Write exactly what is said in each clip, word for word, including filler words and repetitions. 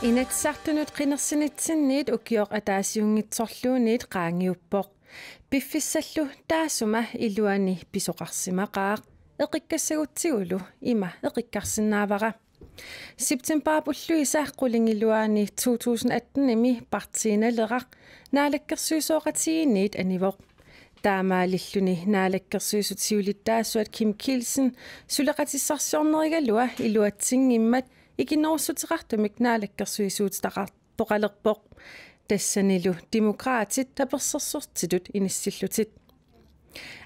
Inatsisartunut qinersinitsinniit ukioq ataasiunngitsorluunniit qaangiuppoq. Piffissallu taassuma iluani pisoqarsimaqaaq. Eqikkassagutsigu ima eqikkarsinnaavara. Septembarip ulluisa qulingiluaani to tusind atten-imi Partii Naleraq naalakkersuisooqatigiinniit anivoq. Taamaalilluni naalakkersuisut siulittaasuat Kim Kielsen suleqatissarsiornerigalua iluatsinngimmat ikinnerussuteqartumik naalakkersuisuutitaqartoqalerpoq. Tassanilu Demokraatit tapersersortitut inissillutik.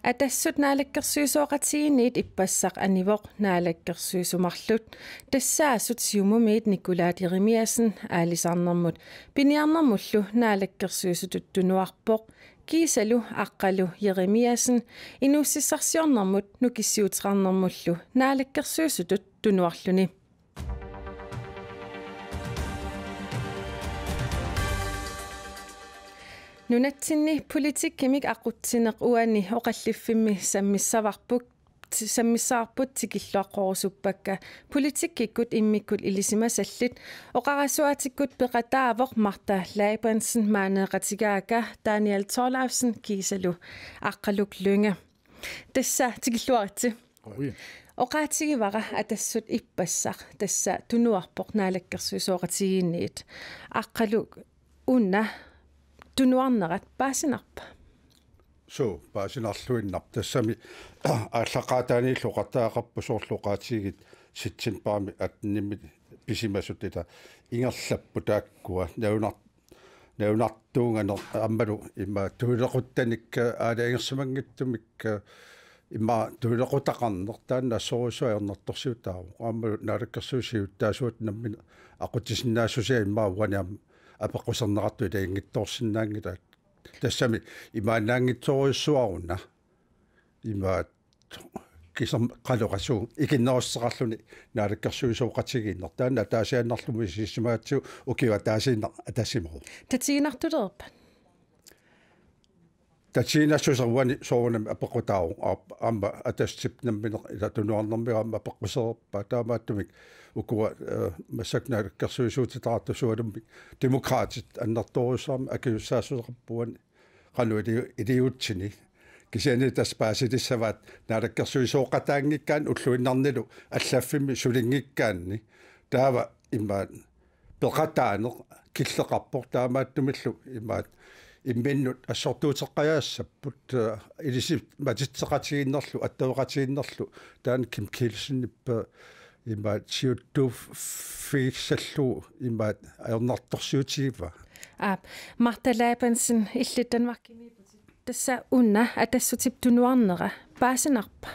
Atassut naalakkersuisooqatigiinniit ippassaq anivoq naalakkersuisumarlut tassaasut Siumumiit Nikolaj Jeremiassen aalisarnermut piniarnermullu naalakkersuisutut tunuarpoq, kiisalu Aqqalu Jeremiassen inuussutissarsiornermut nukissiuuteqarnermullu naalakkersuisutut tunuarluni. Nunatsinni politikkimik aqutsineq uani oqalliffimmi sammissavarput, sammissavarput tikilluaqqorusuppakka. Politikkikkut immikkut ilisimasallit oqarasuaatikkut peqataavoq Martha Labansen, maaneeqatigaakka Daniel Thorleifsen kiisalu Aqqaluk Lynge. Tassa tikilluaritsi. Oi. Oqaatigivara Atassut ippassaq tassa tunuarpoq naalakkersuisooqatigiinniit. Aqqaluk, una tunuarnerat paasinarpa? Suu, paasinarluinnarpoq, tassami aallaqqaataaniillu oqartariaqarpoq soorlu oqaatigigit septembarimi atten-imi pisimasut ila ingerlapput taakkua nalunar-, nalunartuunganeq aammalu ima tunulequttanik aalajangersimanngitsumik ima tunulequtaqarneq taanna assorujussuaq ajornartorsiutaavoq. Aammalu naalakkersuisut siulittaasuata nammineq aqutsisinnaassusia ima uani aamma apeqquserneqartut ilaginngitsoorsinnaanngillat. Tassami imaannaanngitsorujussuaruna imaat kisam-, qanoq oqassuunga ikinnerussuteqarluni naalakkersuisooqatigiinneq. Taanna ataasiaannarlugu misissimagatsigu ukiup ataasiinnaq atasimavoq. Tatiginartulerpat? Tatiginassuseq uani soorunami apeqqutaavoq. Aap-, aamma Atassutip nammineq ila tunuarnermigut aamma apeqquserpaa. Taamaattumik ukua, eh, massakkut naalakkersuisuutitaqartut sualummik Demokraatit annertoorujussuarmik akisussaassuseqarput uani qanoq ili-, iliuutsini. Kisianni tassa paasilissavaat naalakkersuisooqataanngikkaanni ulluinnarnilu allaffimmi sulinngikkaanni. Taava imaat peqataaneq killeqarpoq, taamaattumillu imaat imminnut assortuuteqqajaassapput, eh, ilisimatitseqatigiinnerlu attaveqatigiinnerlu taanna Kim Kielsenip, eh, imaat siuttuuffigissallugu imaat ajornartorsiutigivaa. Aap, Martha Labansen, illit Danmarkimiipputit. Tassa una Atassutip tunuarnera paasinarpa?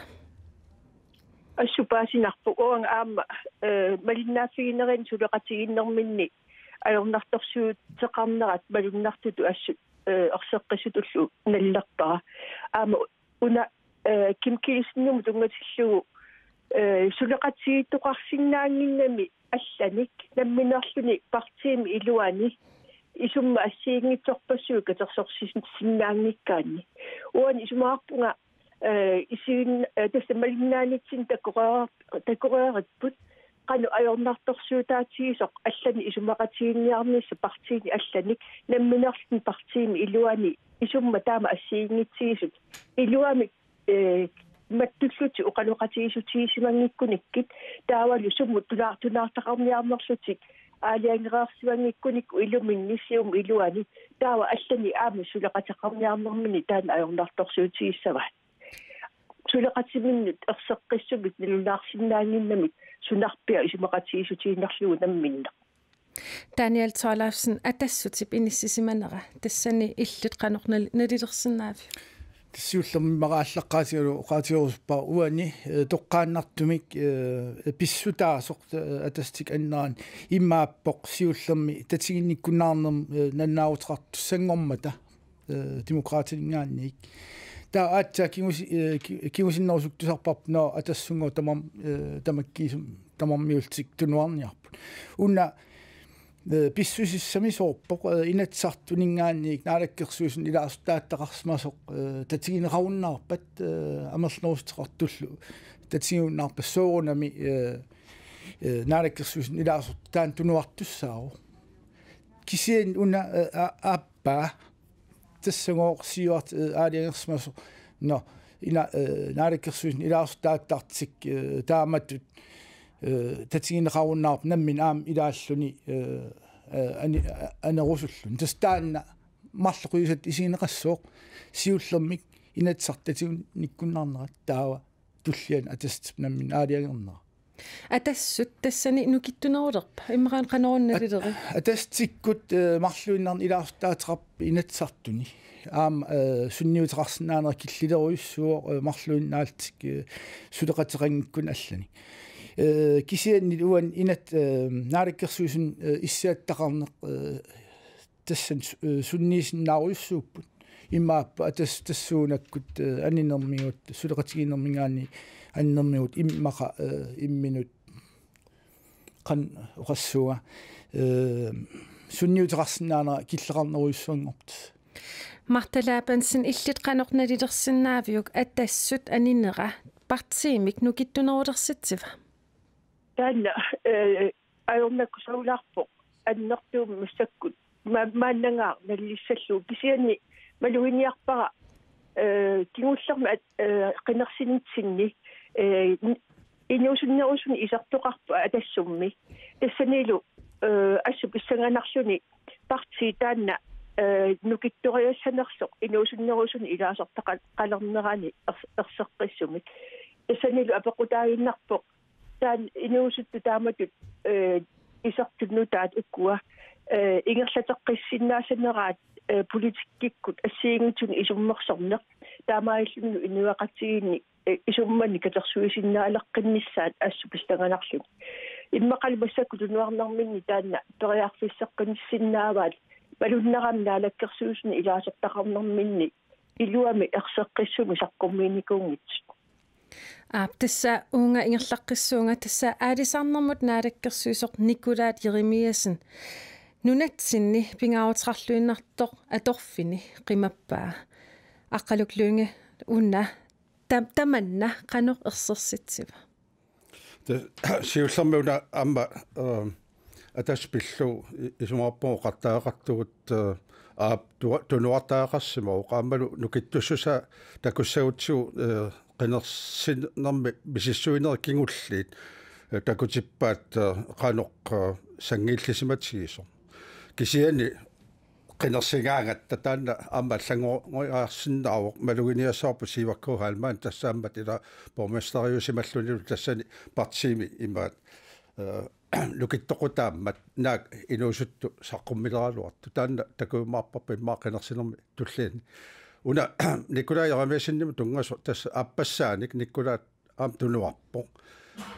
Assut paasinarpoq, uanga aamma, eh, malinnaaffiginerani suleqatigiinnerminni ajornartorsiuteqarnerat malunnartutut assut, eh, erseqqissutullu nallerpara. Aamma una, eh, Kim Kielsenimut tunngatillugu, eh, suleqatigiittoqarsinnaannginnami allanik namminerluni partiimi iluani isummat assigiinngitsorpassuit katersorsinnaanngikkaanni. Uani isumaqarpunga, eh, isigin-, eh, tassa malinnaanitsinni takoreer-, takoreeripput qanoq ajornartorsiutaatigisoq allanik isumaqatigiinniarnissaq partiini allanik namminerluni partiimi iluani isummat taama assigiinngitsigisut iluamik, eh, mattullutik oqaloqatigiissutigisimanngikkukkit taavalu sumut tunaar-, tunaartaqarniarnerlutik aalajangereersimanngikkukkit iluminni Siumup iluani taava allanik aamma suleqateqarniarnerminni taanna ajornartorsiutigissavaat. Suleqatiminnut erseqqissumik nalunaarsinnaannginnamik sunarpiaq isumaqatigiissutigiinnarlugu namminneq. Daniel Thorleifsen, Atassutip inissisimanera, tassani illit qanoq nal-, nalilersinnaaviuk? Tassa siullermik immaqa aallaqqaatigalugu oqaatigerusuppara uani, eh, toqqaannartumik, eh, pissutaasoq, eh, Atassutik annerani imaappoq siullermik tatiginnikkunnaarnermut, eh, nalunaaruteqartussanngormata, eh, Demokraatininngaanniit. Taava aatsaat kingusi-, eh, ki-, kingusinnerusukkut tusarparput, nå, Atassunngooq tamam-, eh, tamakkiisumik tamarmiullutik tunuarniarput. Una, eh, pissusissami soorpoq, eh, Inatsisartuninngaanniit naalakkersuisuni ilaasortaattaqarsimasoq, eh, tatigineqarunnaarpat, eh, amerlanerussuteqartullu tatigiunnaarpat soorunami, eh, eh, naalakkersuisuni ilaasortat taanna tunuartussaavoq. kisianni una, eh, a-, aappaa tassagooq siuart, eh, aalajangersimasoq, nå, ina, eh, naalakkersuisuni ilaasortaattartik, eh, taamatut, eh, tatigineqarunnaarpoq nammineq aamma ilaalluni, eh, eh, ani-, a-, anerusulluni. Tassa taanna marloqiusatta isigineqassooq siullermik Inatsisartut tatiginnikkunnaarnerat taava tulliani Atassup nammineq aalajangernera. Atassut tassani nukittunerulerpa? Immaqa qanoq una nalileri? Atassutikkut, eh, marluinnarni ilaasortaateqarpoq Inatsisartuni. Aamma, eh, sunniuteqarsinnaanera killilerujussuuvoq, eh, marluinnaallutik, eh, suleqateqanngikkunik allanik. Eh, kisianni uani inat, eh, naalakkersuisuni, eh, issiattaqarneq, eh, tassani su-, eh, sunniisinnaarujussuupput. Imaappoq Atassut tassuunakkut, eh, aninermigut, suleqatigiinnerminngaanniit aninermigut immaqa, eh, imminut qanoq oqassuunga, eh, sunniuteqarsinnaanera killeqarnerujussuanngorpoq. Martha Labansen, illit qanoq nalilersinnaaviuk Atassut aninera partiimik nukittunerulersitsiva? Taanna, eh, ajornakusoorlaarpoq annertuumik massakkut ma-, maannangaaq nalilissallugu, kisianni maluginiarpara, eh, kingullermik at-, eh, qinersinitsinni, eh, n-, inuusunnerusunik isertoqarpoq Atassummi. Tassanilu, eh, assut pissanganarluni partii taanna, eh, nukittoriassanersoq inuusunnerusunik ilaasortaqa-, qalernerani ers-, erseqqissumik. Tassanilu apeqqutaaginnarpoq taanna inuusuttut taamatut, eh, isertut nutaat ukua, eh, ingerlateqqissinnaassaneraat, eh, politikkikkut assigiinngitsunik isummersorneq, taamaalillunilu inuiaqatigiinni, eh, isummanik katersuisinnaaleqqinnissaat assut pissanganarluni. Immaqalu massakkut tunuarnerminni taanna periarfisseqqinnissinnaavaat, malunnerami naalakkersuisuni ilaasortaqarnerminni iluamik erseqqissumik saqqummiinnikuunngitsut. Aap, tassa uunga ingerlaqqissuunga, tassa aalisarnermut naalakkersuisoq Nikolaj Jeremiassen nunatsinni pingaaruteqarluinnartoq atorfini qimappaa. Aqqaluk Lynge, una tam-, tamanna qanoq ersersitsiva? Ta-, siullermik una aamma, eh, Atassut pillugu i-, isumaqarpunga oqartariaqartugut, eh, aap, tua-, tunuartariaqarsimavoq, aammalu nukittussusaa takussagutsigu, eh, qinersinermi misissuinerit kingulliit, eh, takutippaat, eh, qanoq, eh, sanngiillisimatigisoq. Kisianni qinersigaangatta taanna aamma allanngoriarsinnaavoq, maluginiassavarput Sivert K. Heilmann tassaammat ila borgmesteriusimallunilu tassani partiimi imaat, eh, nukittoqutaammat naak inuusuttut saqqummileraluartut. Taanna takujumaarparput immaqa qinersinermi tulliani. Una Nikolaj Jeremiassenimut tunngasoq tassa aappassaanik Nikolaj aamma tunuarpoq.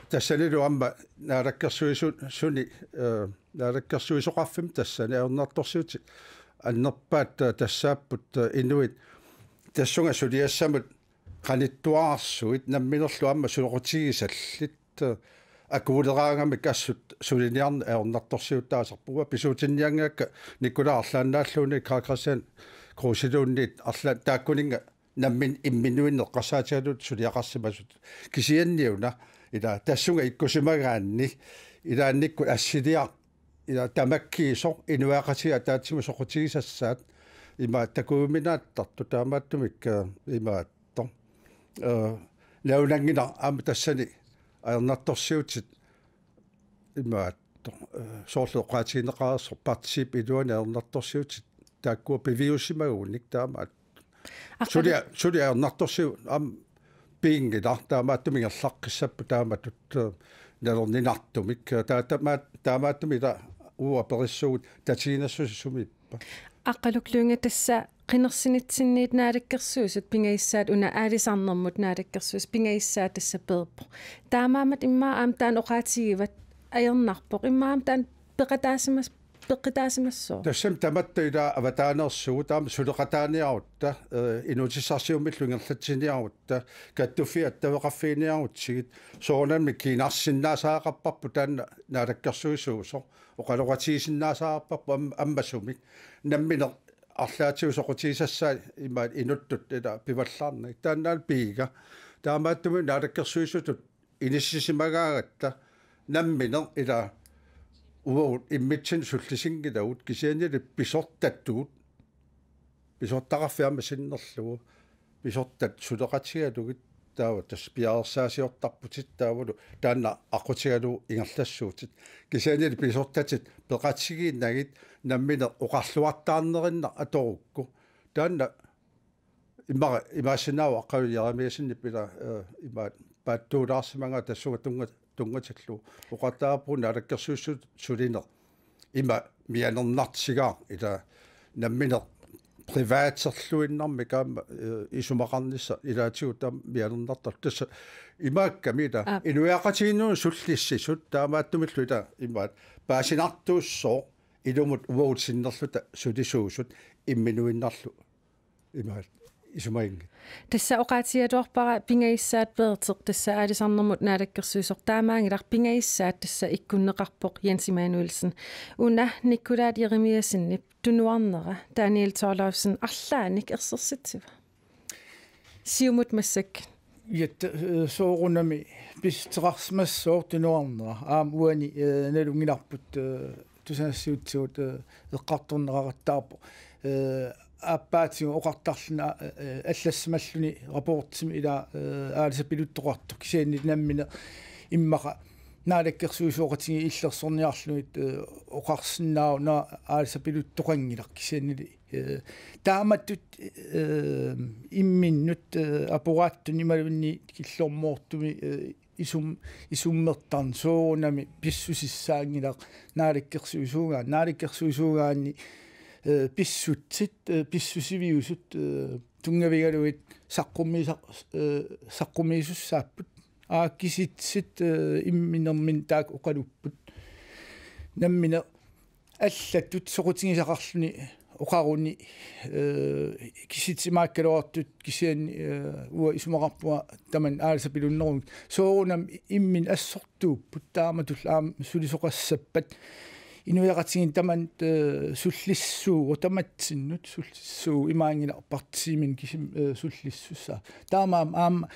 Tassanilu aamma naalakkersuisu-, suni, eh, naalakkersuisoqarfimmi tassani ajornartorsiutit annerpaat, eh, tassaapput, eh, inuit tassunga suliassamut qanittuararsuit namminerlu aamma sulequtigisallit, eh, akuuleraangamik assut suliniarneq ajornartorsiutaasarpoq. Uanga pisuutinnianngilakka Nikolaj arlaannaalluunniit Karl-Kristian Kreusiluunniit arla-, taakkuninnga nammineq imminuinnaq eqqarsaatigalugit suliaqarsimasut. Kisianniuna ila tassunga ikkusimagaanni ilaannikkut assiliaq ila tamakkiisoq inuiaqatigiit ataatsimut soqutigisassaat ima takujuminaattartut taamaattumik, eh, imaattoq. Eh, nalunanngilaq aamma tassani ajornartorsiutit imaattoq, eh, soorlu oqaatigineqareersoq partiip iluani ajornartorsiutit taakkua piviusimagunik taamaat. Aqqalu- Sulia-, sulia ajornartorsiut aamma piginngilaq, taamaattumik ingerlaqqissapput taamatut, eh, nalorninartumik. Taa-, tamaat-, taamaattumik ila uagut aperissuugut tatiginassuseq sumiippa. Aqqaluk Lynge, tassa qinersinitsinniit naalakkersuisut pingajusaat, una aalisarnermut naalakkersuisut pingajusaat tassa peerpoq. Taamaammat immaqa aamma taanna oqaatigivat ajornarpoq. Immaqa aamma taanna peqataasimas-, peqataasimassaaq. Tassami tamatta ila avataaneersugut aamma suleqataaniarutta, eh, inuutissarsiummillu ingerlatsiniarutta, kattuffiit attaveqarfiginiarutsigit, soorunami kiinarsinnaasariaqarparput taanna naalakkersuisuusoq, oqaloqatigisinnaasariaqarparput am-, ammasumik, nammineq arlaatigut soqutigisassaat imaat inuttut ila pivallaarnagit. Taannaana pigiga. Taamaattumik naalakkersuisutut inissisimagaangatta nammineq ila uagut immitsinnut sullisinngilagut kisiannili pisortatut, pisortaqarfik aamma sinnerlugu, pisortat suleqatigalugit taava tassa piareersaasiortarputit taavalu taanna aqqutigalugu ingerlassuutit. Kisiannili pisortatit peqatigiinnagit nammineq oqarluartaarnerinnaq atorukku. Taanna immaqa imaassinnaavoq Aqqalu Jerimiassenip ila, eh, imaat paatsuulaarsimagaa tassunga tunnga-, tunngatillugu. Oqartarpugut naalakkersuisut sulineq ima mianernartigaaq ila nammineq privaterluinnarmik aamma, eh, isumaqarnissaq ilaatigut taama mianernartartoq. Tassa imaakkami ila Aap. inuiaqatigiinnut sullissisut taamaattumillu ila imaat paasinartuussooq ilumut uagut sinnerluta sulisuusut imminuinnarlu imaat isumaginngitsut. Tassa oqaatigaluarpara pingajusaat Peerteq tassa aalisarnermut naalakkersuisoq taamaanngilaq, pingajusaat tassa ikkunneqarpoq Jens Immanuelsen. Una Nikolaj Jerimiassenip tunuarnera Daniel Thorleifsen arlaannik ersersitsiva? Siumut massakkut. Ja, t-, eh, soorunami pissuteqarsimassooq tunuarnera. Aamma uani, eh, nalunngilarput, eh, tusagassiuutitigut, eh, eqqartorneqaqattaarpoq. Eh, aappaatigut oqartarluni, eh, allassimalluni rapportimi ila, eh, aalisapiluttoqartoq. Kisianni nammineq immaqa naalakkersuisooqatigiit illersorniarlugit, eh, oqarsinnaavoq una aalisapiluttoqanngilaq kisiannili. Eh, taamatut, eh, imminnut, eh, aporaattunik imaluunniit killormoortumik, eh, isum-, isummertarneq soorunami pissusissaanngilaq naalakkersuisuugaanni, naalakkersuisuugaanni, eh, pissutsit, eh, pissusiviusut, eh, tunngavigalugit saqqummiisa-, eh, saqqummiisussaapput. Aa, kisitsit, eh, imminermini taakku oqalupput. Nammineq allatut soqutigisaqarluni oqaruni, eh, kisitsit imaakkaluartut kisianni, eh, uanga isumaqarpunga tamanna aalisapilunnerunik. Soorunami imminnut assortuupput taamatullu aamma sulisoqassappat. Inuiaqatigiit tamanna, eh, sullissuuvoq tamatsinnut sullissuuvoq imaanngilaq partiimini kisimi, eh, sullissussaq. Taamaammat aamma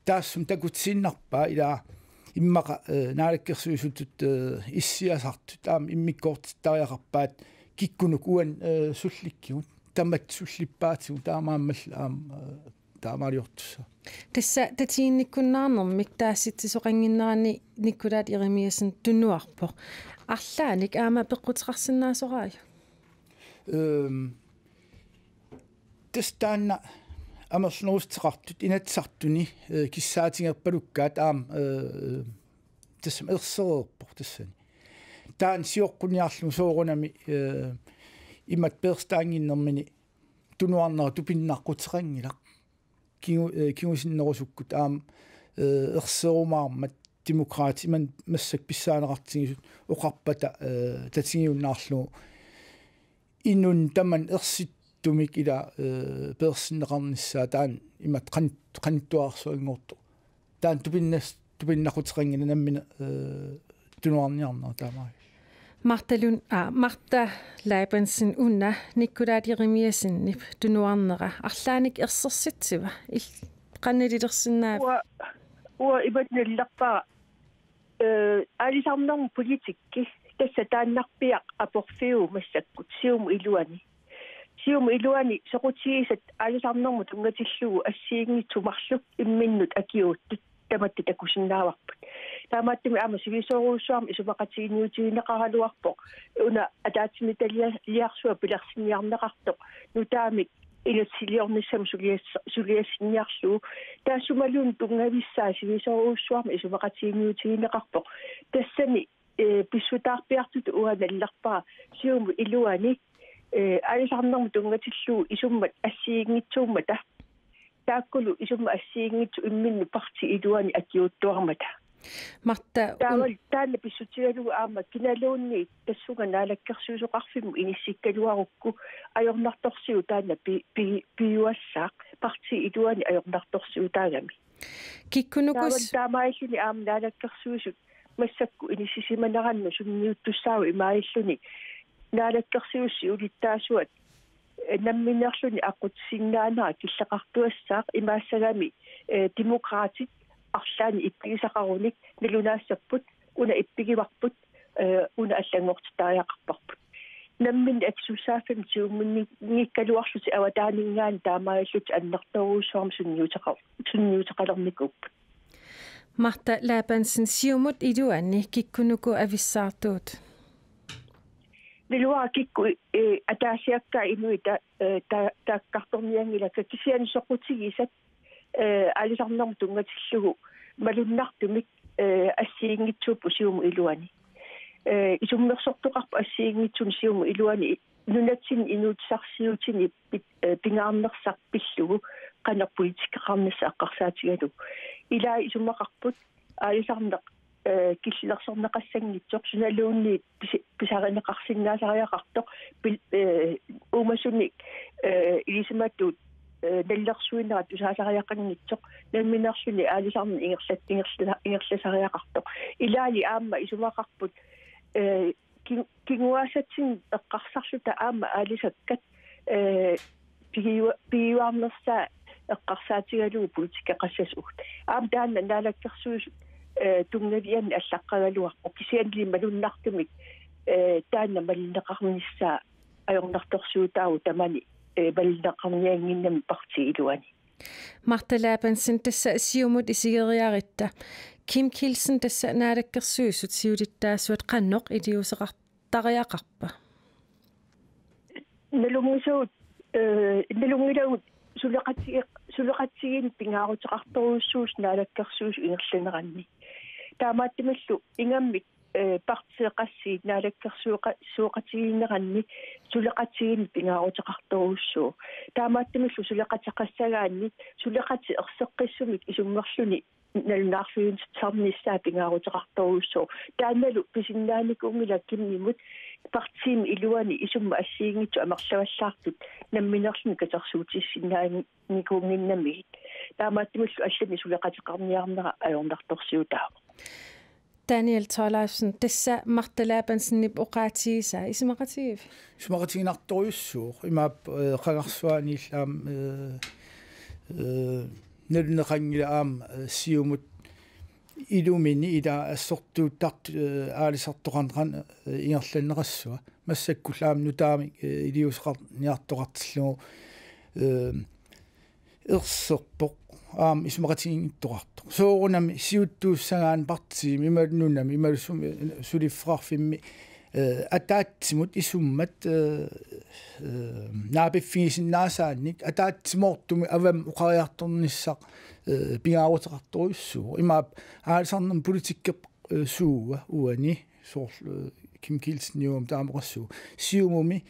taassuma takutiinnarpaa ila immaqa, eh, naalakkersuisutut, eh, issiasartut aamma immikkoortittariaqarpaat kikkunuku uani, eh, sullikkigut tamatta sullippaatigut taamaammallu aamma, eh, taamaaliortussaq. Tassa tatiginnikkunnaarnermik taassitsisoqannginnerani Nikolaj Jerimiassen tunuarpoq. Arlaannik aamma peqquteqarsinnaasoraajuk? Ehm, tassa taanna amerlanerussuteqartut Inatsisartuni, eh, kissaatigerpalukkaat aamma, eh, tassami ersereerpoq tassani. Taanna sioqqunniarlugu soorunami, eh, imatut peersaannginnermini tunuarnera tupinnaqquteqanngilaq. Kingu-, eh, kingusinnerusukkut aamma, eh, erserumaarmat Demokraatit imannak massakkut pissaaneqartigisut oqarpata, eh, tatigiunnaarlugu inunnut tamanut ersittumik ila, eh, peersinneqarnissaa taanna imatut qan-, qanittuararsuanngortoq. Taanna tupinnas-, tupinnaqquteqanngilaq nammineq, eh, tunuarniarnera taamaaga. Marta Lund, aa, Marta Leibensen, una Nikolaj Jerimiassenip tunuarnera arlaannik ersersitsiva? Il-, qanililersinnaaviuk? Uanga, uanga imatut nalilerpara, eh, aalisarnermut politikki, tassa taannarpiaq aporfiuvoq massakkut, Siumup iluani. Siumup iluani soqutigisat aalisarnermut tunngatillugu assigiinngitsut marluk imminnut akiuuttut tamatta takusinnaavarput. Taamaattumik aamma sivisoorujussuarmik isumaqatiginniutigineqaraluarpoq una ataatsimiititaliarsuaq pilersinniarneqartoq nutaamik inatsisiliornissamut sulias-, suliassinniarlugu. Taassumaluunniit tunngavissaa sivisoorujussuarmik isumaqatiginniutigineqarpoq. Tassani, eh, pissutaarpiartutut uanga nalilerpara Siumup iluani, eh, aalisarnermut tunngatillugu isummat assigiinngitsuummata. Taakkulu isummat assigiinngitsut imminnut partiip iluani akiuuttuarmata. Marta, un- Taava taanna pissutigalugu aamma kinaluunniit tassunga naalakkersuisoqarfimmut inissikkaluarukku ajornartorsiut taanna pi-, pi-, piuassaaq partiip iluani ajornartorsiutaagami. Kikkunuku Taava s- taamaalilluni aamma naalakkersuisut massakkut inissisimanerannut sunniuttussaavoq imaalluni naalakkersuisut siulittaasuat, eh, nammineerluni aqqutissinnaanerat killeqartuassaaq imaassagami, eh, Demokraatit arlaannik ippigisaqarunik nalunaassapput, una ippigivarput, una allanngortittariaqarparput. Namminneq atusussaaffimmi siummunngikkaluarlutik avataaninngaanniit taamaallutik annertoorujussuarmik sunniuteqar-, sunniuteqalernikuupput. Martha Labansen, Siumut iluani kikkunuku avissaartugut? Naluara kikkut, eh, ataasiakkaat inuit ta-, eh, ta-, taakkartornianngilakka, kisianni soqutigisat, eh, aalisarnermut tunngatillugu malunnartumik, eh, assigiinngitsuupput Siumut iluani. Eh, isummersortoqarpoq assigiinngitsunik Siumut iluani nunatsinni inuutissarsiutini pit-, eh, pingaarnersaq pillugu qanoq politikeqarnissaq eqqarsaatigalugu. Ilaa isumaqarput aalisarneq, eh, killilersorneqassanngitsoq, sunaluunniit pisi-, pisarineqarsinnaasariaqartoq, pil-, eh, uumasunik, eh, ilisimatut, eh, nalilersuinerat tusaasariaqanngitsoq, nammineerluni aalisarneq ingerlat-, ingerla-, ingerlasariaqartoq. Ilaali aamma isumaqarput, eh, ki-, kinguaassatsinnut eqqarsarluta aamma aalisakkat, eh, pigiua-, pigiuarnersaa eqqarsaatigalugu politikeqassasugut. Aamma taanna Naalakkersuisut, eh, tunngavianni allaqqagaluarpoq, kisiannili malunnartumik, eh, taanna malinneqarnissaa ajornartorsiutaavoq tamani, eh, malinneqarniannginnami partiip iluani. Martha Labansen, tassa Siumut isigeriaratta. Kim Kielsen, tassa Naalakkersuisut siulittaasuat qanoq iliuuseqartariaqarpa? Nalunngisavut, eh, nalunngilagut suleqatigi-, suleqatigiinneq pingaaruteqartorujussuusoq Naalakkersuisut ingerlaneranni. Taamaattumillu ingammik, eh, partiit qassit Naalakkersuisoqa-, suisoqatigiinneranni suleqatigiinneq pingaaruteqartorujussuuvoq. Taamaattumillu suleqateqassagaanni suleqatit erseqqissumik isummerluni nalunaarfigineqarnissaa pingaaruteqartorujussuuvoq. Taannalu pisinnaanikuunngilaq Kimimut partiimi iluani isummat assigiinngitsut amerlavallaartut nammineerluni katersuutissinnaanikuunnginnamigit. Taamaattumillu allanik suleqateqarniarnera ajornartorsiutaavoq. Daniel Thorleifsen, tassa Martha Labansenip oqaatigisaa isumaqatigiivi? Isumaqatiginartorujussuuvoq, imaappoq, eh, qangarsuaniillu aamma, eh, eh, nalunneqanngilaq aamma, eh, Siumut ilumini ilaa assortuuttartut, eh, aalisartoqarneq qanoq, eh, ingerlanneqassava. Massakkullu aamma nutaamik, eh, iliuuseqarniartoqartillugu, eh, erserpoq aamma isumaqatiginngittoqartoq. Soorunami siuttuussagaanni partiimi imaluunniit nunami imaluunniit suliffeqarfimmi, eh, ataatsimut isummat, eh, eh, naapiffigisinnaasaannik ataatsimoortumik avammut oqariartornissaq, eh, pingaaruteqartorujussuuvoq. Imaappoq aalisarnermut politikkeq-, eh, suua uani soorlu, eh, Kim Kielsen niuam taamoqassuu. Siumumi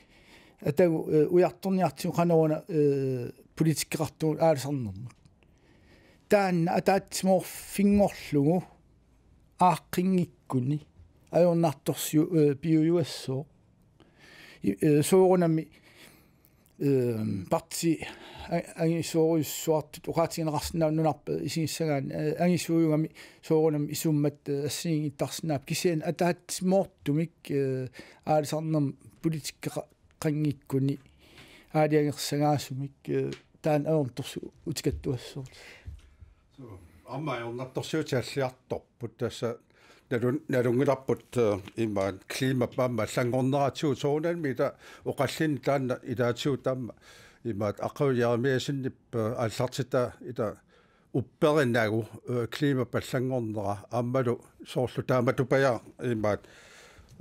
atagu, eh, ujartorniartigu qanoruna, eh, politikkeqartugut aalisarnermut. Taanna ataatsimoorfinngorlugu aaqqinngikkunik ajornartorsiu-, eh, piujuassooq. I-, eh, soorunami, eh, parti a-, angisoorujussuartut oqaatigineqarsinnaavoq nunarput isigissagaanni, eh, angisuujugami soorunami isummat, eh, assigiinngittarsinnaapput kisianni ataatsimoortumik, eh, aalisarnermut politikkeqa-, qanngikkunik aalajangersagaasumik, eh, taanna ajornartorsiut utikattuassooq. Aamma ajornartorsiutit alliartorput tassa nalun-, nalunngilarput, eh, imaat klimap aamma allanngorneratigut soorunami ila oqallinneq taanna ilaatigut aamma imaat Aqagu Jeremiassenip, eh, aallartitaa ila upperinagu, eh, klimap allanngornera aammalu soorlu taamatut pajaa imaat,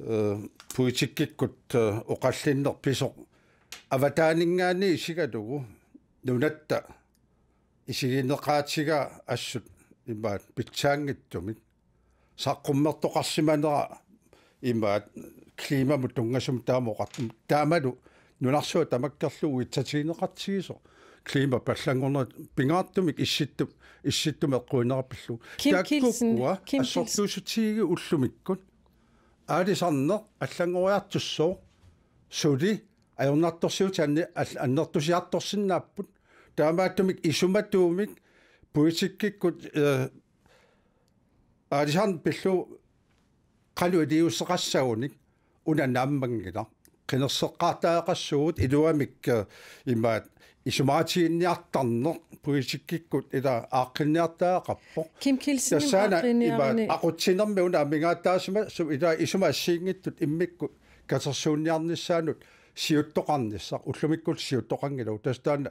eh, politikkikkut, eh, oqallinneq pisoq avataaninngaanniit isigalugu nunatta isigineqaatigaa assut imaat pitsaanngitsumik saqqummertoqarsimanera imaat klimamut tunngasumik taama oqartumik taamalu nunarsuaq tamakkerlugu uitsatigineqartigisoq klimap allanngornerat pingaartumik issittu-, issittumik eqquineqarpillugu. Kim Kielsen, taakkua Kim Kielsen. Assortuussutigigigut ullumikkut aalisarneq allanngoriartussooq suli ajornartorsiutit anni-, al-, annertusiartorsinnaapput. Taamaattumik isumatuumik politikkikkut, eh, aalisarneq pillugu qanoq iliuuseqassagunik una naammanngilaq. qinerseqqaartariaqassuugut iluamik, eh, imaat isumaqatigiinniartarneq politikkikkut ila aaqqinniartariaqarpoq. Kim Kielsenip tassaana aaqqinniarani imaat aqutsinermi una amigaataasima su ila isuma assigiinngitsut immikkut katersuunniarnissaanut siuttoqarnissaq ullumikkullu siuttoqanngilagut. Tassa taanna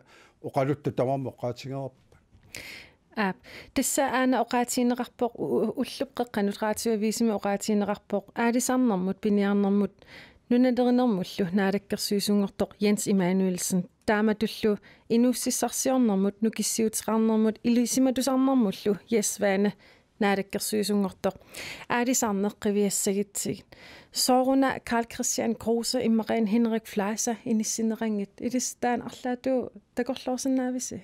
oqaluttoq tamarmik oqaatigereerput. Aap. Tassa aana oqaatigineqarpoq u-, u-, ullup qeqqanut Radioavisimi oqaatigineqarpoq aalisarnermut piniarnermut nunalerinermullu naalakkersuisunngortoq Jens Immanuelsen. Taamatullu inuussutissarsiornermut nukissiuteqarnermut ilisimatusarnermullu Jens Svane naalakkersuisunngortoq. Aalisarneq qiviassagitsigit. Sooruna Karl-Kristian Kruse immaqa Henrik Fleischer inissinneqanngitsoq. Ilissi taanna arlaatigut takorloorsinnaavisi?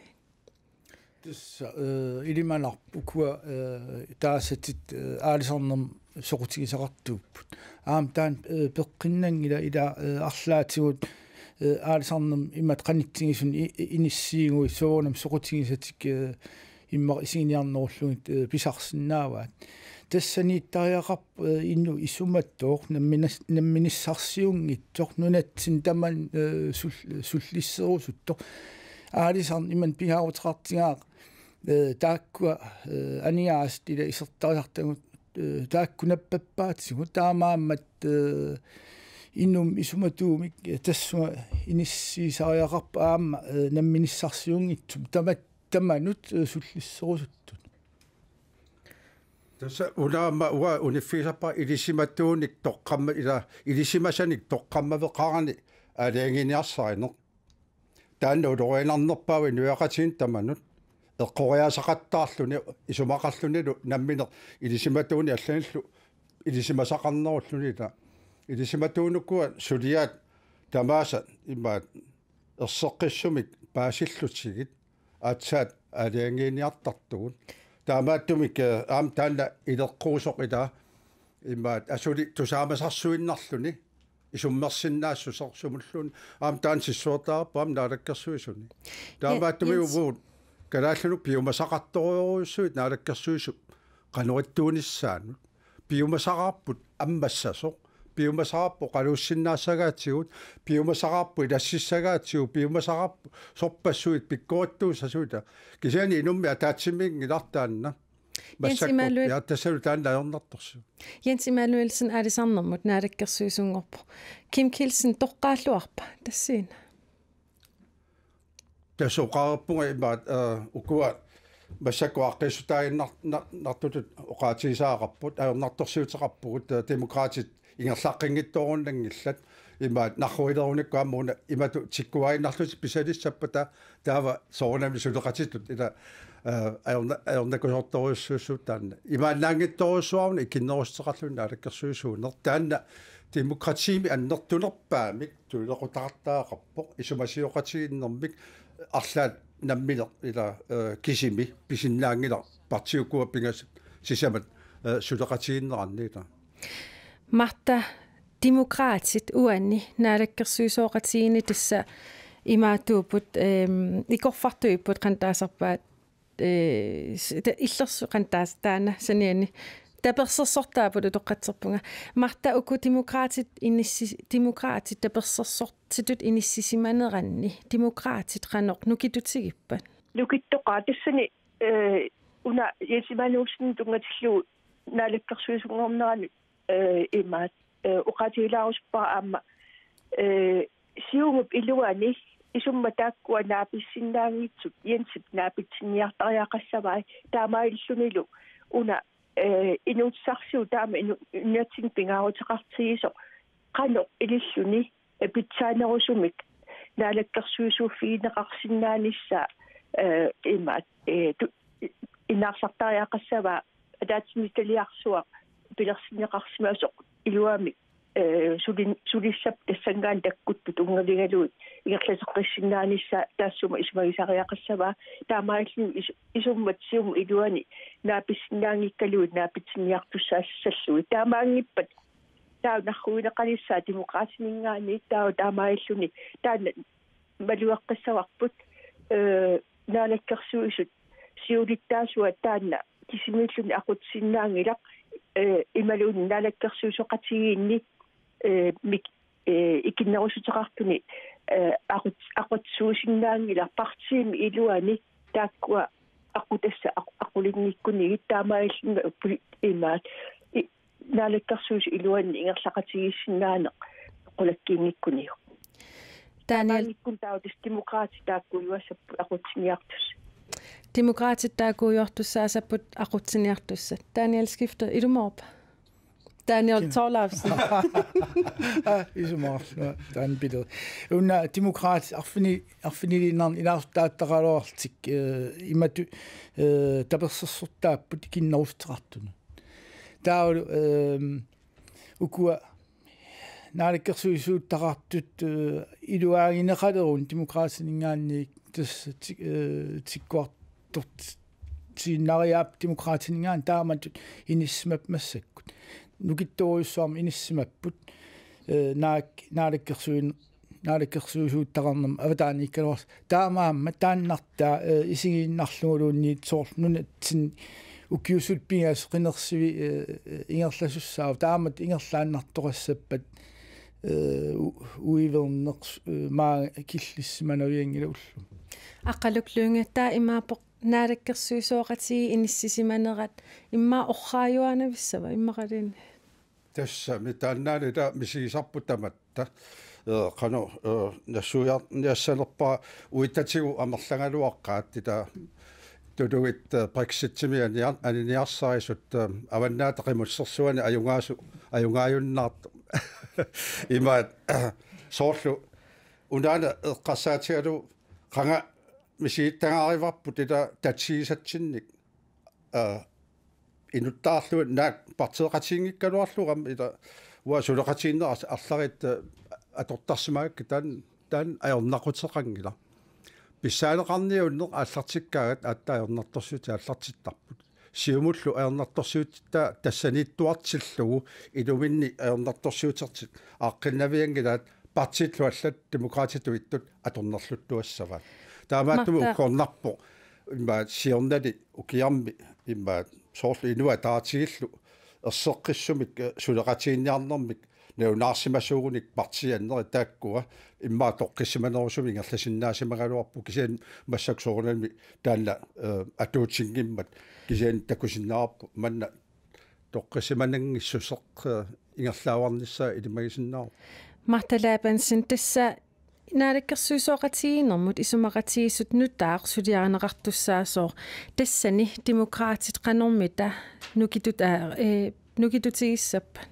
Tassa, eh, ilimanarpoq ukua, eh, taasatit, eh, aalisarnermut soqutigisaqartuupput. Aamma taanna, eh, peqqinnanngilaq ila, eh, arlaatigut, eh, aalisarnermut imatut qanittunik i-, i-, inissiiguit soorunami soqutigisatik, eh, immaqa isiginiarnerullugit, eh, pisarsinnaavaat. Tassaniittariaqarpoq, eh, inuk isumatooq namminas-, namminissarsiunngitsoq nunatsinni tamanut, eh, sul-, sullisserusuttoq. Aalisarneq imannak pingaaruteqartigaaq, eh, taakkua, eh, aningaasat ila isertarisartagut, eh, taakku nappappaatigut taamaammat, eh, inummut isumatuumik, eh, tassunga inissiisariaqarpoq aamma, eh, namminissarsiunngitsumik tamat-, tamanut, eh, sullisserusuttut. Tassa una aamma uanga uniffigisarpara ilisimatuunik toqqamma-, ila ilisimasanik toqqammaveqarani aalajangiiniarsarineq. Taanna ulorianarnerpaavoq inuiaqatigiinni tamanut. Eqqoriaasaqattaarluni isumaqarlunilu nammineq ilisimatuunik allanillu ilisimasaqarnerulluni ila. Ilisimatuunuku suliaat tamaasa imaat erseqqissumik paasillutigit aatsaat aalajangiiniartartugut. Taamaattumik, eh, aamma taanna ileqquusoq ila imaat asuli tusaamasarsuinnarluni isummersinnaassuseq sumulluunniit aamma taanna sissuertaarput aamma naalakkersuisuni. Ja, taamaattumik Jens. Uagut kalaallinut piumasaqartorujussuit naalakkersuisut qanoq ittuunissaannut. Piumasaqarput ammassasoq. Piumasaqarput oqaluussinnaassagaatigut. Piumasaqarput ilassissagaatigut. Piumasaqarput sorpassuit pikkorittuussasuit. Kisianni inummik ataatsimiinngilaq taanna. Jens massakkut Immanuel. Ja, tassalu taanna ajornartorsiut. Jens Immanuelsen aalisarnermut naalakkersuisunngorpoq. Kim Kielsen toqqaalluarpa tassani? Tassa oqarpunga imaat, eh, ukua massakkut aaqqiissutaaginnar-, nar-, nartutut oqaatigisaqarput, ajornartorsiuteqarpugut, eh, Demokraatit ingerlaqqinngitsoorunanngillat, imaat narruilerunikku aamma una imatut tikkuaannarlutik pisalissappata taava soorunami suleqatitut ila, eh, ajorna-, ajornakusoortorujussuussuup taanna. Imaannaanngitsorujussuaruna ikinnerussuteqarluni naalakkersuisuuneq. Taanna demokratiimi annertunerpaamik tuninequtaqartariaqarpoq isumasioqatigiinnermik arlaat nammineq ila, eh, kisimi pisinnaanngilaq partiit ukua pingasut sisamat, eh, suleqatigiinneranni ila. Martha, Demokraatit uani naalakkersuisooqatigiinni tassa imaattuupput, ehm, ikorfartuipput qanoq taasarpaat, eh, s-, ta-, illersu-, qanoq taas-, taanna saniani. Tapersersortaapput utoqqatserpunga. Martha, uku Demokraatit inissi-, Demokraatit tapersersortitut inissisimaneranni Demokraatit qanoq nukittutigippat? Nukittoqaat tassani, eh, una Jens Immanuelsenip tunngatillugu naalakkersuisunngornerani, eh, imaat, eh, oqaatigilaarusuppara aamma, eh, Siumup iluani isummat taakkua naapissinnaanngitsut Jensip naapitsinniartariaqassavai taamaalillunilu una, eh, inuussutissarsiup taama inu-, nunatsinni pingaaruteqartigisoq qanoq ililluni, eh, pitsaanerusumik naalakkersuisuuffigineqarsinnaanissaa, eh, imaat, eh, tu-, inaarsartariaqassavaa ataatsimiititaliarsuaq pilersinneqarsimasoq iluamik, eh, sulin-, sulissap tassanngaannaq takkuttut tunngaligalugit ingerlateqqissinnaanissaa taassuma isumagisariaqassavaa taamaalilluni is-, isummat Siumup iluani naapissinnaanngikkaluit naapitsinniartussaassallugit taamaanngippat taava narrugineqalissaaq Demokraatininngaanniit taava taamaalilluni taanna malugeqqissavarput, eh, naalakkersuisut siulittaasuat taanna kisimiilluni aqutsisinnaanngilaq, eh, imaluunniit naalakkersuisooqatigiinni, eh, mik-, eh, ikinnerussuteqartuni, eh, aqut-, aqutsisuusinnaanngilaq partiimi iluani taakkua aqutassat aqu-, aqulinngikkunigit taamaalilluni poli-, imaat, i-, naalakkersuisut iluanni ingerlaqatigiissinnaaneq qulakkiinngikkuniuk. Daniel. Taamaanngikkunik taava tassa Demokraatit taakkuujuassapput aqutsiniartussat. Demokraatit taakkuujuartussaassapput aqutsiniartussat. Daniel Skifter, ilumoorpa? Daniel Thorleifsen. Aa, isumaqarlunga taanna pileri. Una Demokraatit arfini-, arfiniliinnarni ilaasortaattaraluarlutik, eh, imatut, eh, tapersersortaapput ikinnerussuteqartunut. Taavalu, ehm, ukua naalakkersuisuuttaqartut, eh, iluaagineqaleruni Demokraatininngaanniit tassa ti-, eh, tikkuartortiinnariaap Demokraatininngaanniit taamatut inissisimapput massakkut. Nukittorujussuarmik inissisimapput, eh, naak-, naalakkersuin-, naalakkersuisuuttaqarnermut avataaniikkaluarlutik. Taamaammat taannartaa, eh, isigiinnarluguluunniit soorlu nunatsinni ukiut suli pingasut qinersivik, eh, eh, ingerlasussaavoq. Taamatut ingerlaannartoqassappat, eh, u-, uiverneq, eh, maanga killissimanavianngilaq ullumi. Aqqaluk Lynge, taava imaappoq naalakkersuisooqatigiit inissisimanerat immaqa orraajuaannavissava immaqaluunniit? Tassami taannaana ila misigisarput tamatta. Eh, qanoq, eh, nassuiarniassanerpara uitatigut amerlagaluaqaat ila tuluit, eh, Brexitimi aniar-, aniniarsarisut, eh, Avannaata Qimussersuani ajugaasu-, ajugaajunnaartoq. Imaat, soorlu unaana eqqarsaatigalugu qanga misigittagaarivarput ila tatigisatsinnik, eh, inuttaarlugit naak partiiqatiginngikkaluarlugit aamma ila uanga suleqatigiinnerat arlallit, eh, atortarsimagakkit taanna, taanna ajornaquteqanngilaq. Pissaaneqarniunneq aallartikkaangat aatsaat ajornartorsiutit aallartittarput. Siumullu ajornartorsiutitta tassaniittuartillugu iluminni ajornartorsiutertik aaqqinnavianngilaat partiillu allat Demokraatitut ittut atornerluttuassavaat. Taamaattumik Martha. Uggornarpoq immaqa siornali ukiarmi immaqa soorlu inuit ataatigillu erseqqissumik, eh, suleqatigiinniarnermik nalunaarsimasuugunik partiit annerit taakkua immaqa toqqissisimanerusumik ingerlasinnaasimagaluarput kisianni massakkut soorunami taanna, eh, atuutinngimmat kisianni takusinnaavarput manna toqqissisimananngissuseq, eh, ingerlaavarnissaa ilimagisinnaavoq. Martha Labansen, tassa naalakkersuisooqatigiinnermut isumaqatigiissut nutaaq suliarineqartussaasoq. Tassani Demokraatit qanormita nukitut-, aa, eh, nukitutigissappat?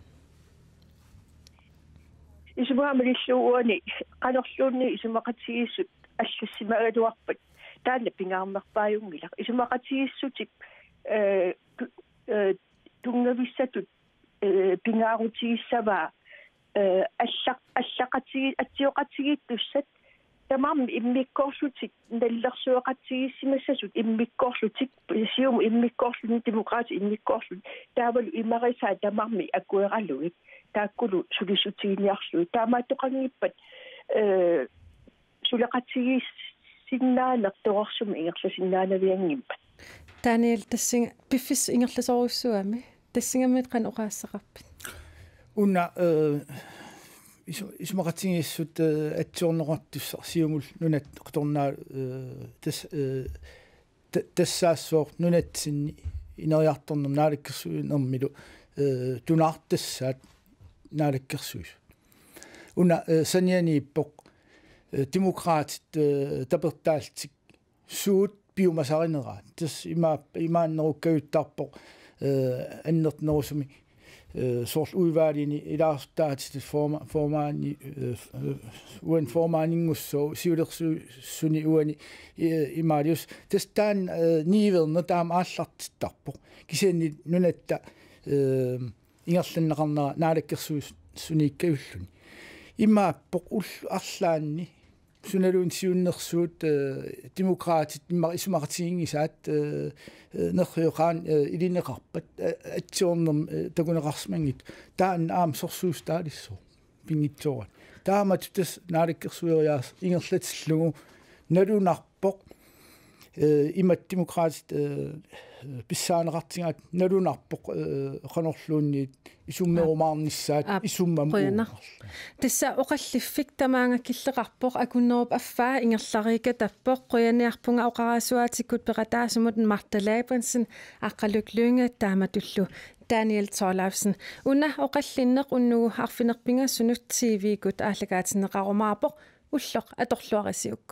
Isumaqarama illuuani qanorluunniit isumaqatigiissut allassimagaluarpat taanna pingaarnerpaajunngilaq. Isumaqatigiissutip, eh, tu-, eh, tunngavissatut, eh, pingaarutigissavaa, eh, allaq-, allaqatigi-, atsioqatigiittussat tamarmik immikkoorlutik nalilersueqatigiissimassasut immikkoorlutik, Siumut immikkoorluni, Demokraatit immikkoorluni, taavalu imarisaat tamarmik akueralugit, taakkulu sulissutiginiarlugit. Taamaattoqanngippat, eh, suleqatigiissinnaaneq torersumik ingerlasinnaanavianngimmat. Daniel, tassunga piffissaq ingerlasorujussuugami. Tassanngaanniit qanoq oqaassaqarpit? Una, eh, isu-, isumaqatigiissut, eh, atsiorneqartussaq Siumullu Nunatta Qitornaalu, eh, tas-, eh, ta-, tassaassooq nunatsinni ineriartornermut naalakkersuinermilu, eh, tunaartassaat naalakkersuisut. Una, eh, sanianiippoq, eh, Demokraatit, eh, tapertaallutik suut piumasarineraat. Tassa ima-, imaannerukkajuttarpoq, eh, annertunerusumik, eh, soorlu udvalgini ilaasortaatitut forma-, formandi, eh, f-, eh, uani formandinngussooq siulersuisuni uani, eh, imaalius. Tassa taanna, eh, niuerneq taama aallartittarpoq. Kisianni nunatta, eh, ingerlanneqarnera naalakkersuisuniikkajulluni. Imaappoq ullut arlaanni sunaluunniit siunnersuut, eh, Demokraatit immaqa isumaqatiginngisaat, eh, eh, nerriviup qaanut, eh, ilineqarpat, eh, atsiornermik, eh, takuneqarsimanngitsut. Taanna aamma sorsuussutaalissaaq pinngitsooraanni. Taamatut tassa naalakkersueriaaseq ingerlatillugu nalunarpoq, eh, imatut Demokraatit, eh, eh, pissaaneqartigaat nalunarpoq, eh, qanorluunniit isummerumaarnissaat. Aap, isummamut qujanaq. Uungarlu. Tassa oqalliffik tamaanga killeqarpoq, Akunnerup affaa ingerlariikatappoq. Qujaniarpunga oqarasuaatikkut peqataasumut Martha Labansen, Aqqaluk Lynge taamatullu Daniel Thorleifsen. Una oqallinneq unnugu arfineq-pingasunut T V-kkut aallakaatinneqarumaarpoq, ulloq atorluarisiuk.